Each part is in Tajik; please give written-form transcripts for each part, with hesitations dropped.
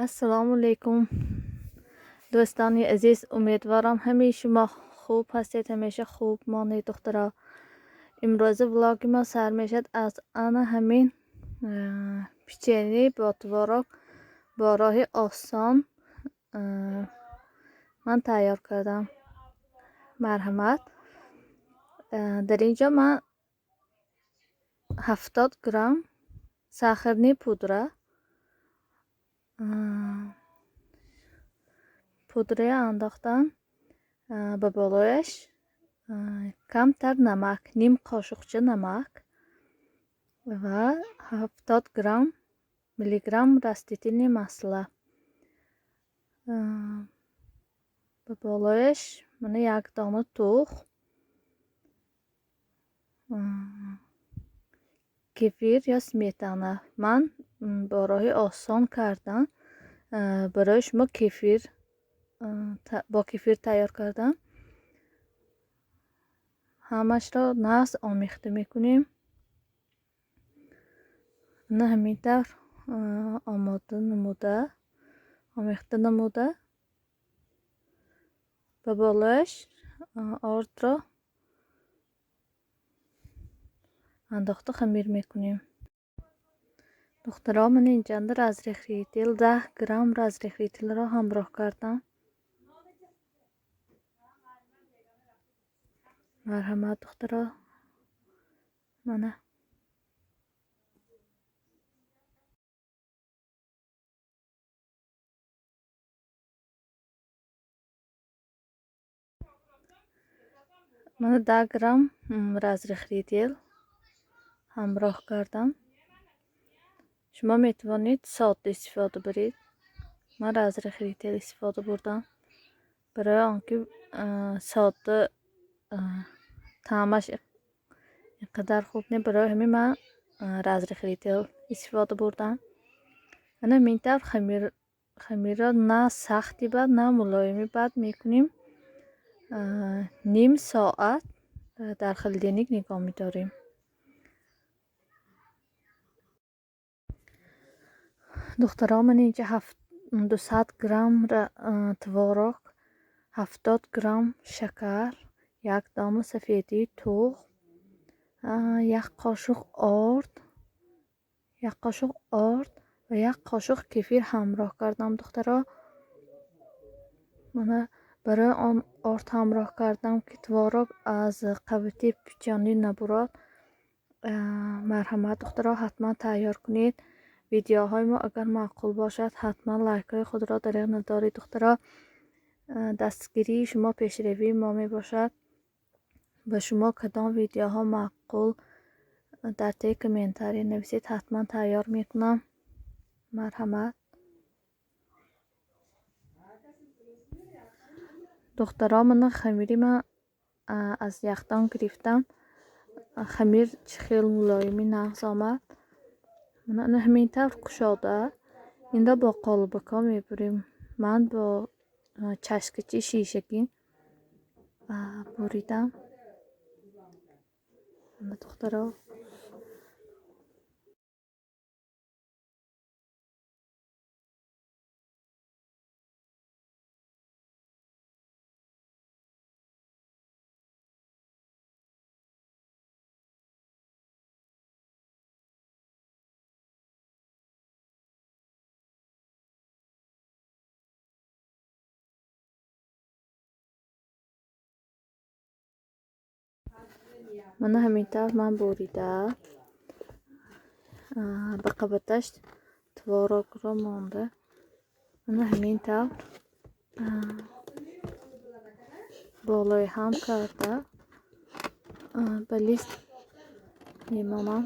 Ассалому алайкум, дӯстони азиз. Умедворам, ҳамаи шумо хуб ҳастед, ҳамеша хуб монед, духтаро. Имрӯза влоги мо сар мешавад аз ана ҳамин печенье бо творог бо роҳи осон ман тайёр кардам. Марҳамат. Дар ин ҷо ман 70 грамм сахарный пудра андохтам, ба болояш камтар намак, ним қошуқча намак ва 70 грамм миллиграмм растительное масло. Ба болояш мана як дона тухм, кефир ё сметана. Ман бо роҳи осон кардам, барои шумо кефир бо кефир тайёр кардам. Ҳамашро нағз омехта мекунем. Ана ҳамин тавр омода намуда, омехта намуда, ба болояш ордро андохта хамир мекунем. Духтаро, ман инҷанда разрыхлитель, 10 грамм разрыхлительро ҳамроҳ кардам. Марҳамат, духтаро. Мана. Мана 10 грамм разрыхлитель ҳамроҳ кардам. Шумо метавонед сода истифода баред. Ман разрыхлитель истифода бурдам. Барои он ки сода таъмаш ин қадар хуб не, барои ҳамин ман разрыхлитель истифода бурдам. Ана ҳамин тавр хамирро на сахти бад, на мулоими бад мекунем. Ним соат дар холодильник нигоҳ медорем. Духтаро, ман инҷа 200 грамм творог, 70 грамм шакар, як дона сафедии тухм, як қошуқ орд, як қошуқ орд ва як қошуқ кефир ҳамроҳ кардам, духтаро. Мана барои он орд ҳамроҳ кардам, ки творог аз қабати печенье набурад. Марҳамат, духтаро, ҳатман тайёр кунед. Видеоҳои мо агар маъқул бошад, ҳатман лайкҳои худро дареғ надоред, духтаро. Дастгирии шумо пешравии мо мебошад. Ба шумо кадом видеоҳо маъқул, дар таи комментария нависед, ҳатман тайёр мекунам. Марҳамат. Духтаро, мана хамири ман аз яхдон гирифтам. Хамир чӣ хел мулоими нағз омад. Мана ана ҳамин тавр кушода инро бо қолабакҳо мебурем. Ман бо чашкачи шишагин буридам. Мана, духтаро. Мана ҳамин тавр ман бурида, ба қабаташ творогро монда. Мана ҳамин тавр болои ҳам карда ба лист мемонам.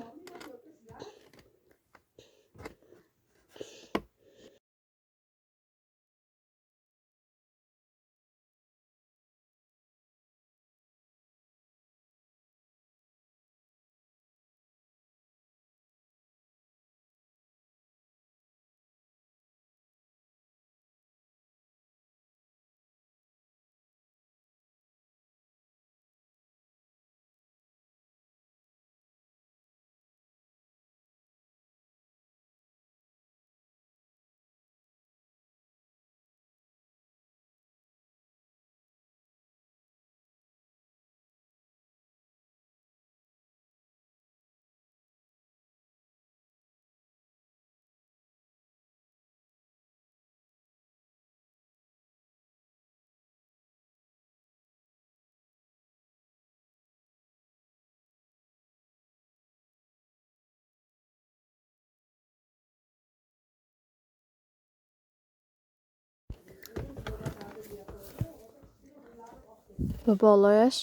Ба болояш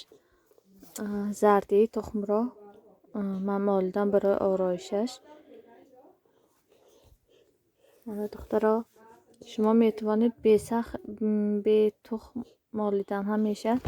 зардии тухмро ман молидам барои ороишаш. Мана, духтаро, шумо метавонед бе тухм молидан ҳам мешавад.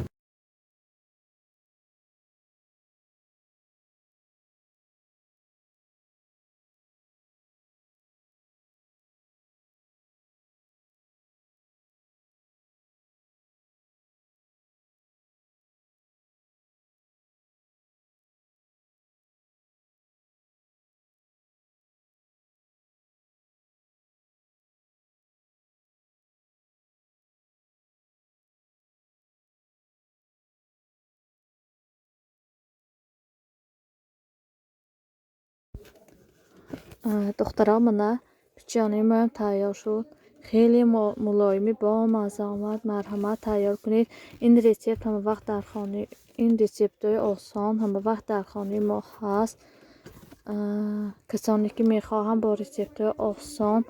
Духтаро, мана печенье моям тайёр шуд. Хеле мулоими бомазза омад. Марҳамат, тайёр кунед. Ин рецепт ҳама вақт дар хонаи, ин рецептҳои осон ҳама вақт дар хонаи мо ҳаст. Касоне ки мехоҳанд бо рецептҳои осон,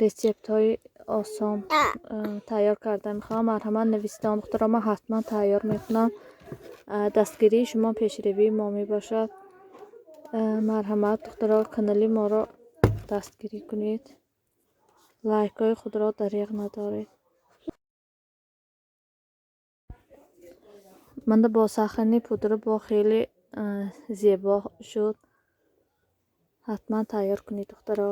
рецептҳои осон тайёр карда мехоҳам, марҳамат нависед, духтаро, ман ҳатман тайёр мекунам. Дастгирии шумо пешравии мо мебошад. Марҳамат, духтаро, канали моро дастгирӣ кунед, лайкҳои худро дареғ надоред. Мана бо сахарный пудра бо хеле зебо шуд. Ҳатман тайёр кунед, духтаро.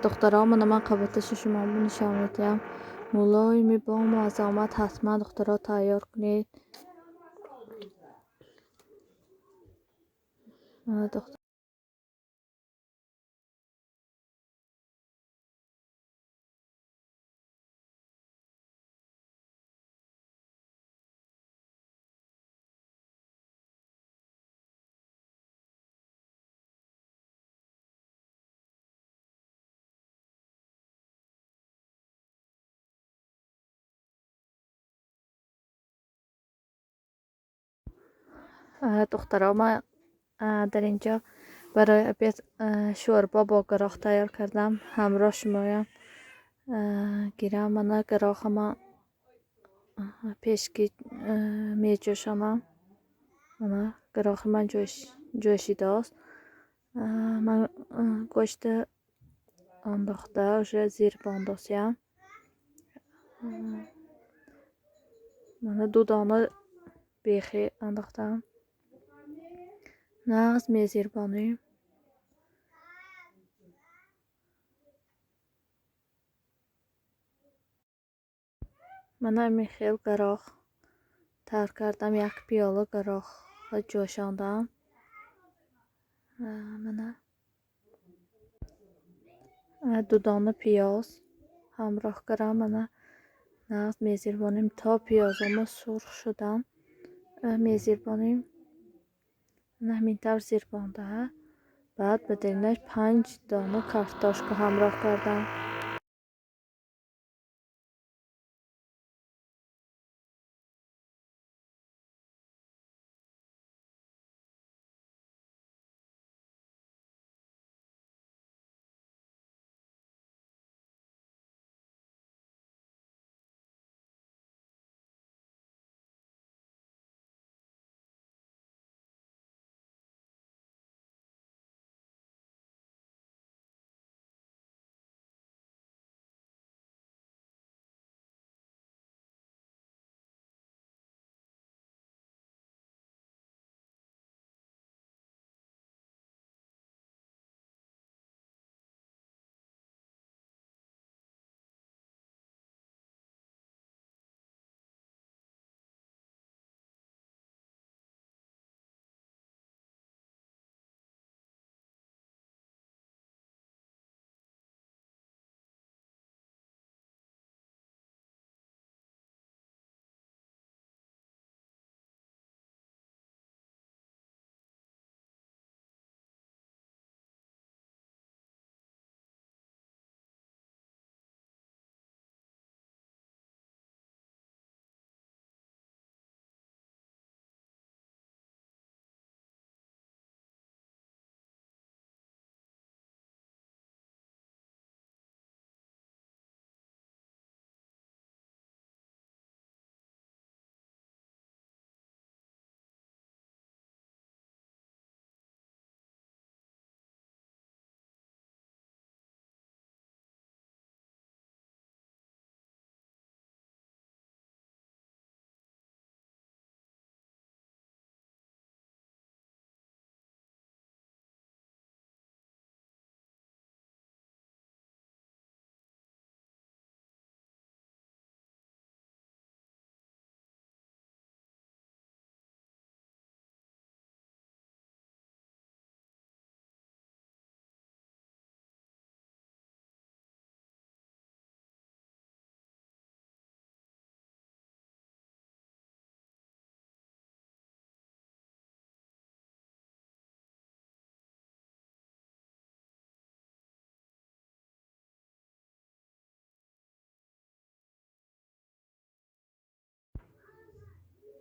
Духтаро, мана ман қабаташи шумо нишон медиҳам. Мулоими бомазза омад. Ҳатман, духтаро, тайёр кунед. Духтаро, ман дар инҷо барои обед шӯрбо бо гароҳ тайёр кардам. Ҳамроҳ шумоям гирам. Мана гароҳа ман пешки меҷӯшонам. Мана гароҳи ман ҷӯшидааст. Ман гӯшти андохта уже зирбондосиям. Мана ду дона бехи андохтам. Нағз мезирбонем. Мана ҳамин хел гароҳ тайёр кардам. Як пиёла гароҳро ҷӯшондам. Мана ду дона пиёз ҳамроҳ кардам. Мана нағз мезирбонем то пиёзомо сурх шудан мезирбонем. Мана ҳамин тавр зирбонда. Баъд ба даринаш 5 дона картошка ҳамроҳ кардам.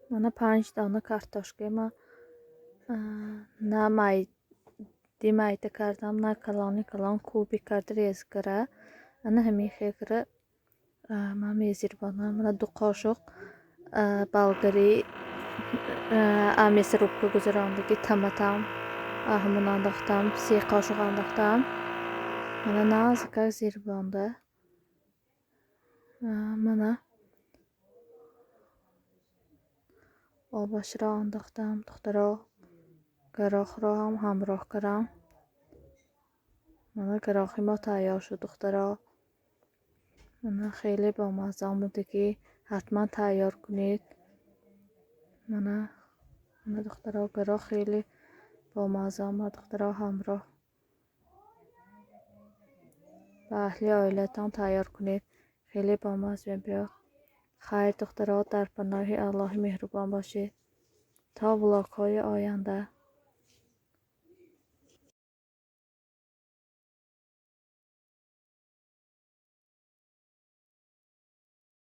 Мана 5 дона картошкаи ман на майди майда кардам, на калони калон, кубик карда реза кара. Ана ҳамин хел кара ман мезирбонам. Мана 2 қошуқ болгарӣ мясорубка гузарондагӣ томатам ҳамон андохтам, 3 қошуқ андохтам. Мана нозукак зирбонда. Мана обашро андохтам, духтаро. Гарохро ҳам ҳамроҳ кардам. Мана гарохи мо тайёр шуд, духтаро. Мана хеле бомазза омодагӣ, ҳатман тайёр кунед. Мана мана духтаро, гарох хеле бомазза омад, духтаро. Ҳамроҳ ба аҳли оилатон тайёр кунед, хеле бомазза мебиёд. Хайр, духтаро, дар паноҳи Аллоҳи меҳрубон бошед то влогҳои оянда.